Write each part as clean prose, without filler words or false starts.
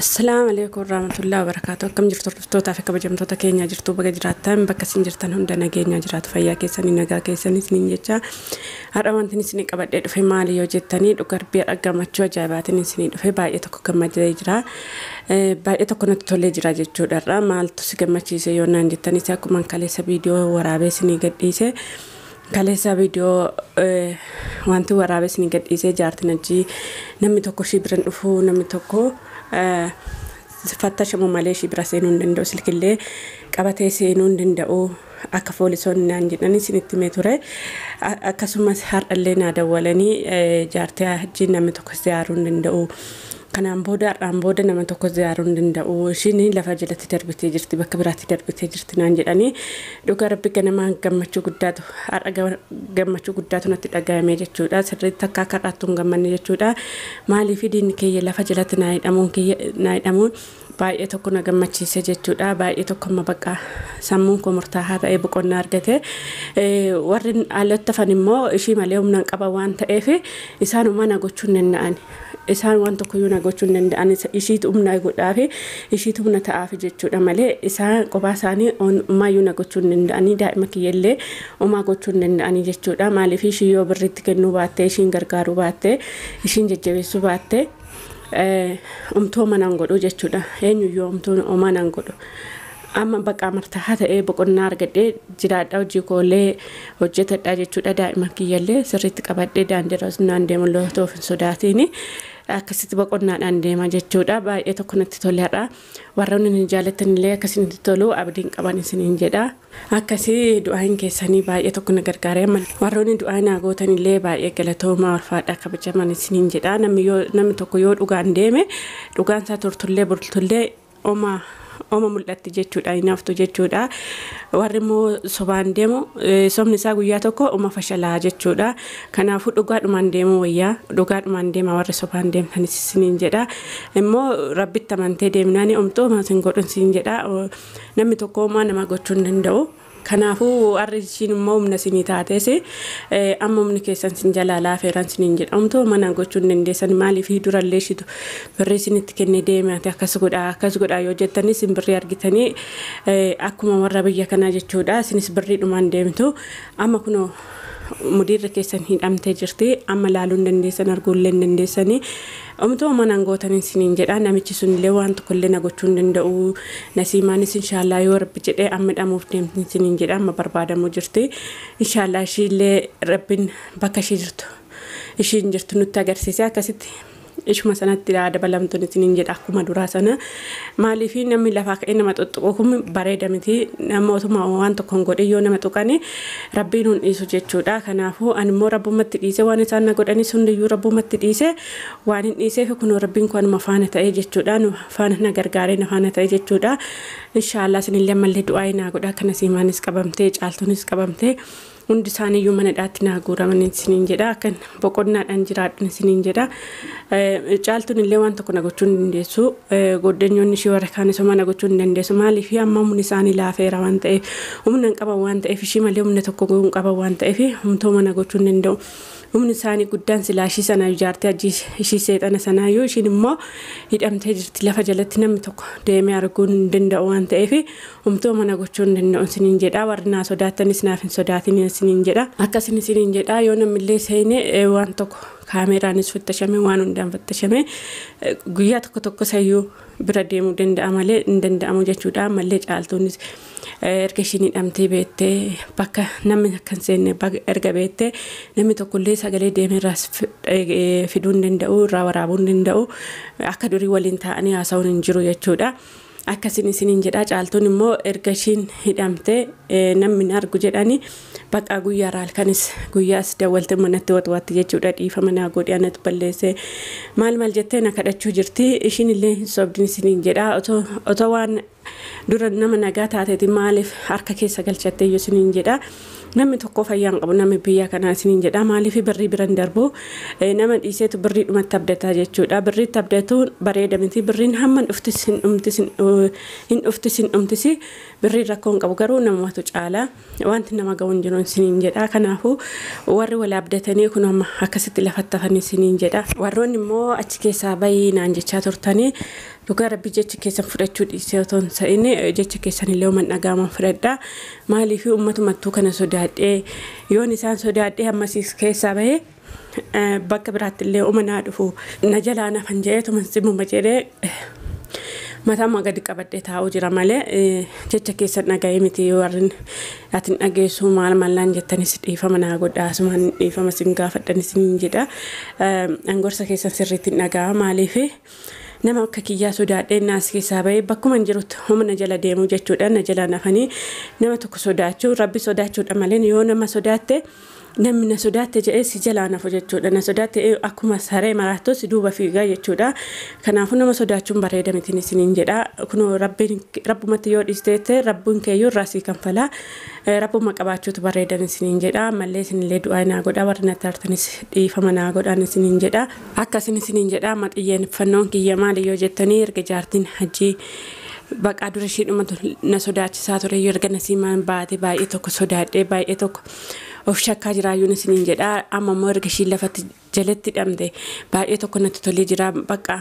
Assalaamu alaikum warahmatullahi wabarakatuh. Akkam jirtu hordoftootaa fi kabajamtoota keenya jirtu baga jiraattan bakka isin jirtan hunda nageenya jiraatu fayyaa keessanii nagaa keessanii isiniin jecha har'a wanti isin qabadhee dhufe maali yoo jettanii dhugarbii gammachuu ajaa'ibaatiin isinii dhufe baay'ee tokko gammadee jira. Baay'ee tokko natti tolee jira jechuudha. Maaltu si gammachiise yoo naan jettanis akkuma kaleessa viidiyoo waraabee isinii gadhiise. Kaleessa viidiyoo wanti waraabee isinii gadhiisee jaartiin ajii namni tokko ishii biran dhufu namni tokko fattashamu malee ishii bira seenuu hin danda'u silkillee qabatee seenuu hin danda'u akka poolisoonni naan jedhan isinitti himee ture. Akkasumas har'allee naa dawwalanii jaartii hajji namni tokko ziyaaruu hin danda'u. Kanaan booda har'aan booda nama tokko ziyaaruu hin danda'u. Ishiin lafa jalatti darbitee jirti bakka biraatti darbitee jirti naan jedhanii dhugaa rabbi ganamaan gammachuu guddaatu har'a gammachuu guddaatu natti dhaga'ame jechuudha. Sirriitti akka akka har'aatti hin gammanne jechuudha. Maaliif diinni kiyya lafa jalatti naa hidhamuun baay'ee tokko na gammachiise jechuudha. Baay'ee tokko amma bakka sammuun koo murtaa'aa ta'ee boqonnaa argate. Warri alatti hafan immoo ishii malee humna hin qaban waan ta'eef isaanuma na gochuu hin danda'an. Isaan waan tokkoyyuu na gochuu hin danda'an. Ishiitu humna godhaafi ishiitu humna ta'aafi jechuudha malee isaan kophaa isaanii homaayyuu na gochuu hin danda'anii daa'ima kiyyallee homaa gochuu hin danda'anii jechuudha. Maaliif ishii yoo birriitti kennuu baatte ishiin gargaaruu baatte ishiin jajjabeessuu baatte umtuu manaan godhu jechuudha. Eenyuyyuu umtuu manaan godhu. Amma bakka murtaa'aa ta'ee boqonnaa argadhee jiraadha hojii koollee hojjetadha jechuudha. Daa'ima kiyyallee sirriitti qabadhee daandiirra naan deemu lootoof hin sodaatiin akkasitti boqonnaadhaan deema jechuudha. Baay'ee tokko natti toleera. Warroonni hin jaallattanillee akkasitti tolu abdiin qaban isiniin jedha. Akkasii du'aan keessanii baay'ee tokko na gargaaree warroonni du'aa naa gootanillee baay'ee galatoomaa ulfaadha kabajaman isiniin jedha. Namni tokko yoo dhugaan deeme dhugaan isaa turtullee bultullee oma mul'atti jechuudha hinaaftu jechuudha. Warri immoo sobaan deemu sobni isaa guyyaa tokko oma fashalaa jechuudha. Kanaafuu dhugaadhumaan deemu wayyaa dhugaadhumaan deema warri sobaan deemtanis isiniin jedha. Immoo rabbitti amantee deemnaani omtuu homaa godhun isiniin jedha. Namni tokko homaa nama gochuu hin danda'u. Kanaafuu warri ishiin immoo humna isinii taates amma humni keessan isin jalaa laafeeraan isiniin jedha. Omtuu mana gochuu hin dandeessan maaliif durallee ishiitu birrii isinitti kennee deemate akkas godhaa yoo jettanis isin birrii argitanii akkuma warra biyya kanaa jechuudha. Isinis birriidhumaan deemtu. Amma kunoo mudiirra keessan hidhamtee jirti. Amma laaluu hin dandeessan arguullee hin dandeessanii. Omtuu manaan gootan isiniin jedha. Namichi sunillee waan tokkollee na gochuu hin danda'u. Nasiimaanis inshaallah yoo rabbi jedhee amma hidhamuuf deemti isiniin jedha. Amma barbaadamuu jirti. Inshaallah ishiillee rabbiin bakka ishii jirtu ishiin jirtu nutti agarsiise akkasitti ishuma sanatti dabalamtuun isiniin jedha akkuma duraa sana. Maaliif namni lafaa ka'ee nama xuxuqu kun bareeda miti. Namootuma waan tokko hin godhin yoo nama tuqani rabbiin hin dhiisu jechuudha. Kanaafuu ani immoo rabbumatti dhiise waan isaan na godhanis hundiyyuu rabbumatti dhiise waan hin dhiiseef kunoo rabbiin kun anuma faana ta'e jechuudha. Nu faana na gargaaree na faana ta'e jechuudha. Inshaallah isinillee ammallee du'aa naa godha. Kana siimaanis qabamtee caaltuunis qabamtee hundi isaaniiyyuu mana hidhaatti naa guuraman isiniin jedha. Akka boqonnaadhaan jiraadhan isiniin jedha. Caaltuun illee waan tokko na gochuu hin dandeessu. Goddanyoonni ishii warra kaanis homaa na gochuu hin dandeessu. Maaliif amma humni isaanii laafeera waan ta'eef humna hin qaban waan ta'eef ishii malee humna tokko hin qaban waan ta'eef humtoo mana gochuu hin danda'u. Humni isaanii guddaan silaa ishii sana ijaartee ajii ishii seexana sanaayyuu ishiin immoo hidhamtee jirti lafa jalatti namni tokko deemee arguu hin danda'u waan ta'eef humtoo mana gochuu hin danda'u isiniin jedha. Warri naa sodaattanis naaf hin sodaatin isiniin jedha. Akkasin isiniin jedha. Yoo namnillee seene waan tokko kaameraanis fattashame waan hundaan fattashame guyyaa tokko tokko sayyuu bira deemuu danda'a malee hin danda'amu jechuudha. Ammallee caaltuunis erga ishiin hidhamtee beettee bakka namni akka hin seenne erga beettee namni tokkollee sagalee deemee irraas fiduu hin danda'u irraa waraabuu hin danda'u akka durii waliin taa'anii haasa'uun hin jiru jechuudha. Akkasiin isiniin jedha. Caaltuun immoo erga ishiin hidhamtee namni hin argu jedhanii bakka guyyaa halkanis guyyaas dawwalte manatti watwaatti jechuudha. Dhiifama naa godhi anatu balleessee maal maal jettee na kadhachuu jirti. Ishiin illee hin sobdin isiniin jedha. Otoo waan dura nama nagaa taateeti maaliif harka keessa galchattee iyyuu isiniin jedha. Namni tokko fayyaa hin qabu namni biyya kanaa isiniin jedha. Maaliif birrii biran darbu nama dhiiseetu birrii dhumatti abdataa jechuudha. Birriitti abdatuun bareeda miti. Birriin hamma dhuftis hin dhumtis hin dhuftis hin dhumtis birriin rakkoo hin qabu garuu namatu caala wanti nama ga'u hin jiru isiniin jedha. Kanaafuu warri wal abdatanii kun amma akkasitti lafatti hafan isiniin jedha. Warroonni immoo achi keessaa bayii naan jechaa turtanii Dhugaa rabbi jecha keessan fudhachuu dhiisee otoo hin ta'in jecha keessan illee uuman dhagaaman fudhadha. Maaliif ummatumattuu kana sodaadhee yoon isaan sodaadhee ammasiis keessaa bahee bakka biraatti illee uma naa dhufu na jalaa nafan jedheetuma simuma jedhee mataa gadi qabadhee taa'uu jira malee jecha keessan dhaga'ee miti. Warri atin dhageessu maal mallaan jettanis dhiifama naa godha, asumaan dhiifama sin gaafadhan isin jedha. Angorsa keessan sirriitti hin dhaga'a. Maaliif nama akka kiyyaa sodaadhee naas keessaa bahee bakkuma hin jirutti humna jala deemuu jechuudha. Na jala nafanii nama tokko sodaachuu rabbi sodaachuudha malee, yoo nama sodaatte, namni na sodaatte jedhee si jalaa nafu jechuudha. Na sodaatte akkuma saree maraattu si duuba fiigaa jechuudha. Kanaafuu nama sodaachuun bareeda mitiin isiniin jedha. Kunoo rabbiin rabbumatti yoo dhiisteette rabbiin keeyyuu irraa sii kanfala. Rabbuma qabaachuutu bareedan isiniin jedha. Ammallee isinillee du'aa naa godha. Warri natti aartanis dhiifama naa godhaan isiniin jedha. Akkasin isiniin jedha. Amma xiyyeeffannoon kiyya maali yoo jettanii, erga jaartiin hajii baqaa dura ishiidhumatu na sodaachisaa ture, erga nasiimaan baate baay'ee tokko sodaadhee baay'ee tokko of shakkaa jiraayyuun isiniin jedha. Amma immoo erga ishiin lafatti jalatti hidhamte baay'ee tokko natti tolee jira. Bakka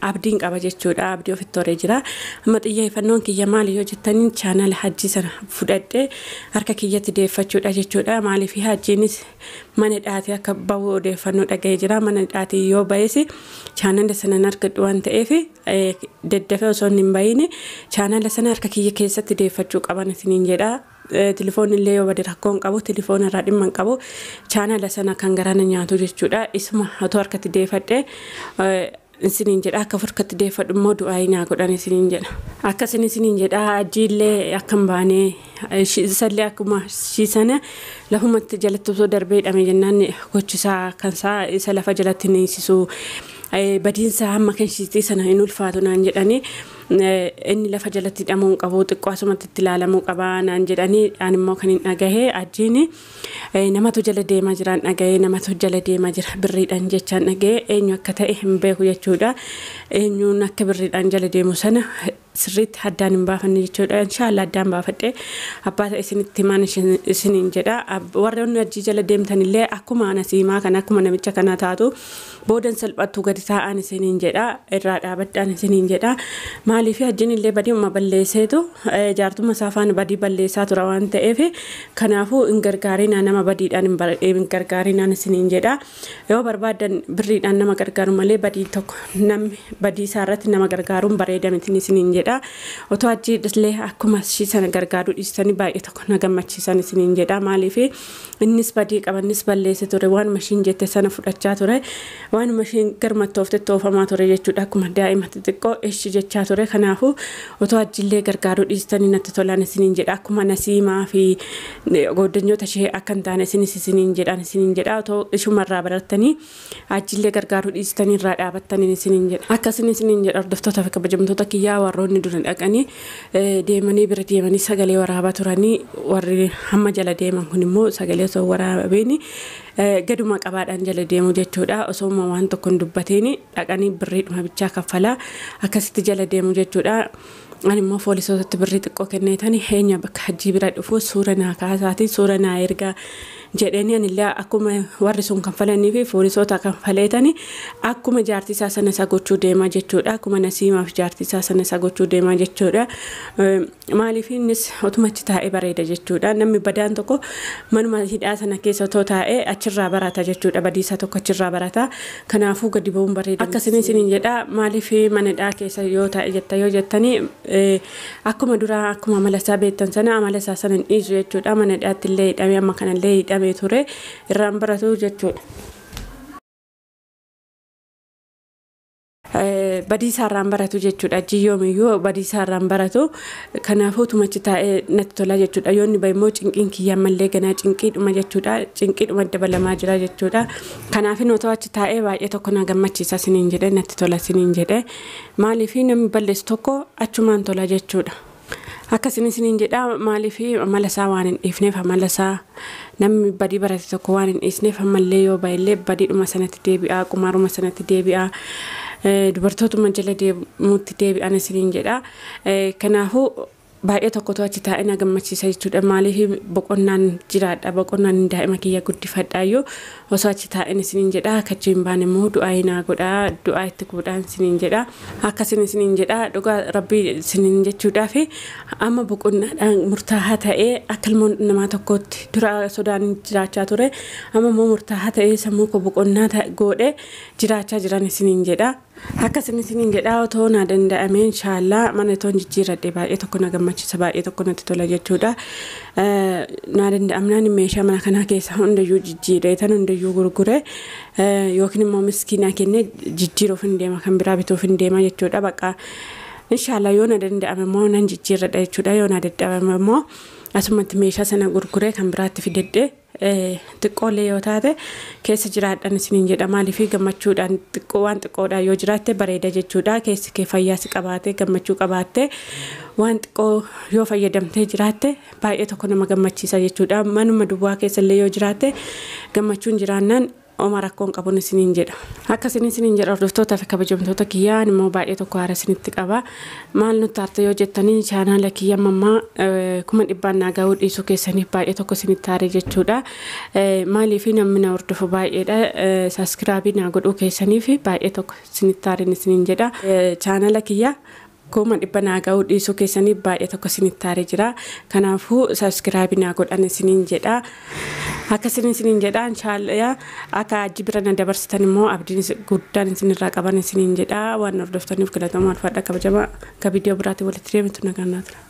abdiin qaba jechuudha. Abdii ofitti horee jira. Amma xiyyeeffannoon kiyya maali yoo jettanii, chaanala hajjii sana fudhadhee harka kiyyatti deeffachuudha jechuudha. Maaliif hajjiinis mana hidhaatee akka bahu odeeffannoo dhaga'ee jira. Mana hidhaatee yoo bahes chaanala sana hin argadhu waan ta'eef, daddafee osoo hin bahin chaanala sana harka kiyya keessatti deeffachuu qaban isiniin jedha. Tilifoonni illee yoo bade rakkoo hin qabu, tilifoona irraa dhimma hin qabu. Chaanala sana kan garana nyaatu jechuudha. Isuma otoo harkatti deeffadhe isiniin jedha. Akka harkatti deeffadhu immoo du'aa naa godhan isiniin jedha. Akkasin isiniin jedha. Ajjiillee akka hin baane, isallee akkuma ishii sana lafumatti jalatti osoo darbee hidhame jennaan gochisaa kan isaa isa lafa jalatti niisisu badiinsa hamma kan ishiitii sana hin ulfaatu naan jedhanii, inni lafa jalatti hidhamuu hin qabu, xiqqoo asumatti itti ilaalamuu qaba naan jedhanii. Ani immoo kan hin dhagahee ajjiin namatu jala deemaa jiraan dhagahee, namatu jala deemaa jira birriidhaan jechaan dhagahee, eenyu akka ta'e hin beeku jechuudha. Eenyuun akka birriidhaan jala deemu sana sirriitti addaan hin baafanne jechuudha. Inshaallah addaan baafadhee abbaa ta'e isinitti himaan isiniin jedha. Warroonni ajjii jala deemtan illee akkuma nasiimaa kana, akkuma namicha kana taatu boodan salphattu, gadi taa'an isiniin jedha. Irraa dhaabadhaan isiniin jedha. Maaliif ajjiin illee badii uma balleesseetu jaartuma isaa faana badii balleessaa tura waan ta'eef, kanaafuu hin gargaarinaa, nama badiidhaan hin gargaarinaan isiniin jedha. Yoo barbaadan birriidhaan nama gargaaru malee badii tokko namni badii isaa irratti nama gargaaruun bareeda mitiin isiniin jedha. Otoo ajjii illee akkuma ishii sana gargaaruu dhiistanii baay'ee tokko na gammachiisan isiniin jedha. Maaliif innis badii qaba, innis balleesse ture, waanuma ishiin jette sana fudhachaa ture, waanuma ishiin garmattoofte toofamaa ture jechuudha. Akkuma daa'ima xixiqqoo ishi jechaa ture. Kanaafuu otoo ajjiillee gargaaruu dhiistanii natti tolaan isiniin jedha. Akkuma nasiimaa fi gooddanyoota ishee akka hin taane isinis isiniin jedhaan isiniin jedha. Otoo ishumarraa barattanii ajjiillee gargaaruu dhiistanii irraa dhaabattanii isiniin jedha. Akkasin isiniin jedha. Hordoftoota fi kabajamtoota kiyyaa, warroonni dura dhaqanii deemanii bira deemanii sagalee waraabaa turanii, warri hamma jala deeman kun immoo sagalee osoo waraabeen gaduma qabaadhaan jala deemu jechuudha. Osoo waan tokko hin dubbateen dhaqanii birriidhuma bichaa kaffalaa akkasitti jala deemu jechuudha. Ani immoo poolisootatti birrii xiqqoo kenneetani eenyu bakka hajjii bira dhufu suura naa kaasaati, suura naa ergaa jedheeni, anillee akkuma warri sun kanfalanii fi poolisoota kanfaleetani akkuma jaartii isaa sana isa gochuu deemaa jechuudha. Akkuma nasiimaaf jaartii isaa sana isa gochuu deemaa jechuudha. Maaliif innis otuma achi taa'ee bareeda jechuudha. Namni badaan tokko manuma hidhaa sana keessa otoo taa'ee achirraa barata jechuudha. Badiisaa tokko achirraa barata. Kanaafuu gadi ba'uun bareeda. Akkasini isiniin jedha. Maaliif mana hidhaa keessa yoo taa'e jetta yoo jettanii, akkuma duraa akkuma amala isaa beektan sana amala isaa sana hin dhiisu jechuudha. Mana hidhaatti illee hidhamee amma kanallee hidhamee ture irraan baratu jechuudha. Badii isaarraan baratu jechuudha. Ajji yoomiyyuu badii isaarraan baratu. Kanaafuu tumachi taa'ee natti tola jechuudha. Yoonni bahe immoo cinqiin kiyya ammallee ganaa cinqiidhuma jechuudha. Cinqiidhuma dabalamaa jira jechuudha. Kanaafin otoo achi taa'ee baay'ee tokko na gammachiisa isiniin jedhe, natti tola isiniin jedhe. Maaliif namni balleessu tokko achumaan tola jechuudha. Akkasin isiniin jedha. Maaliif amala isaa waan hin dhiifneef, amala isaa namni badii barate tokko waan hin dhiisneef, ammallee yoo bahellee badiidhuma sanatti deebi'a, qumaaruma sanatti deebi'a, dubartootuma jala deemuutti deebi'an isiniin jedha. Kanaafuu Baay'ee tokkotu achi taa'ee na gammachiisa jechuudha. Maaliif boqonnaan jiraadha, boqonnaan daa'ima kiyya guddifadhaayyuu osoo achi taa'een isiniin jedha. Akka achi hin baane immoo du'aa naa godhaa, du'aa itti godhaan isiniin jedha. Akkasin isiniin jedha, dhugaa rabbii isiniin jechuudhaa fi amma boqonnaadhaan murtaa'aa ta'ee akka ilmoo namaa tokkootti dura sodaan jiraachaa ture, amma immoo murtaa'aa ta'ee sammuu koo boqonnaa godhee jiraachaa jiran isiniin jedha. Akkasin isiniin jedha, otoo naa danda'ame inshaallah mana toon jijjiirradhe baay'ee tokko na gammachiisa, baay'ee tokko natti tola jechuudha. Naa danda'amnaan meeshaa mana kanaa keessa hundayyuu jijjiiree tan hundayyuu gurgure yookiin immoo miskiinaa kennee jijjiiruuf hin deema, kan biraa bituuf hin deema jechuudha. Bakka inshaallah yoo na danda'ame immoo nan jijjiirradha jechuudha. Yoo na dadhabame immoo asumatti meeshaa sana gurguree kan biraatti fidedhee xiqqoolee yoo taate keessa jiraadhan isiniin jedha. Maaliif gammachuudhaan xiqqoo waan xiqqoodhaan yoo jiraatte bareeda jechuudha. Keessi kee fayyaa si qabaate, gammachuu qabaatte, waan xiqqoo yoo fayyadamtee jiraatte baay'ee tokko nama gammachiisa jechuudha. Manuma duwwaa keessallee yoo jiraatte gammachuun jiraannaan oma rakkoon qabuun isiniin jedha. Akkasiin isiniin jedha, hordoftootaa fi kabajamtoota kiyyaa, immoo baay'ee tokko haara isinitti qaba. Maal nutti aarte yoo jettanii, chaanaala kiyya mammaa 100,000 naa gahuu dhiisuu keessaniif baay'ee tokko isinitti aare jechuudha. Maaliif namni na hordofu baay'eedha. Subscribe naa godhuu keessaniif baay'ee tokko isinitti aareen isiniin jedha. Chaanaala kiyya 100,000 naa gahuu dhiisuu keessaniif baay'ee tokko isinitti aaree jira. Kanaafuu subscribe naa godhan isiniin jedha. Akkasiin isiniin jedha, inshaallah akka achi bira na dabarsitan immoo abdiin guddaan isinirraa qaban isiniin jedha. Waan hordoftaniif galatooma, ulfaadha, kabajamaa. Akka viidiyoo biraatiin walitti deemtu nagaan naa tura.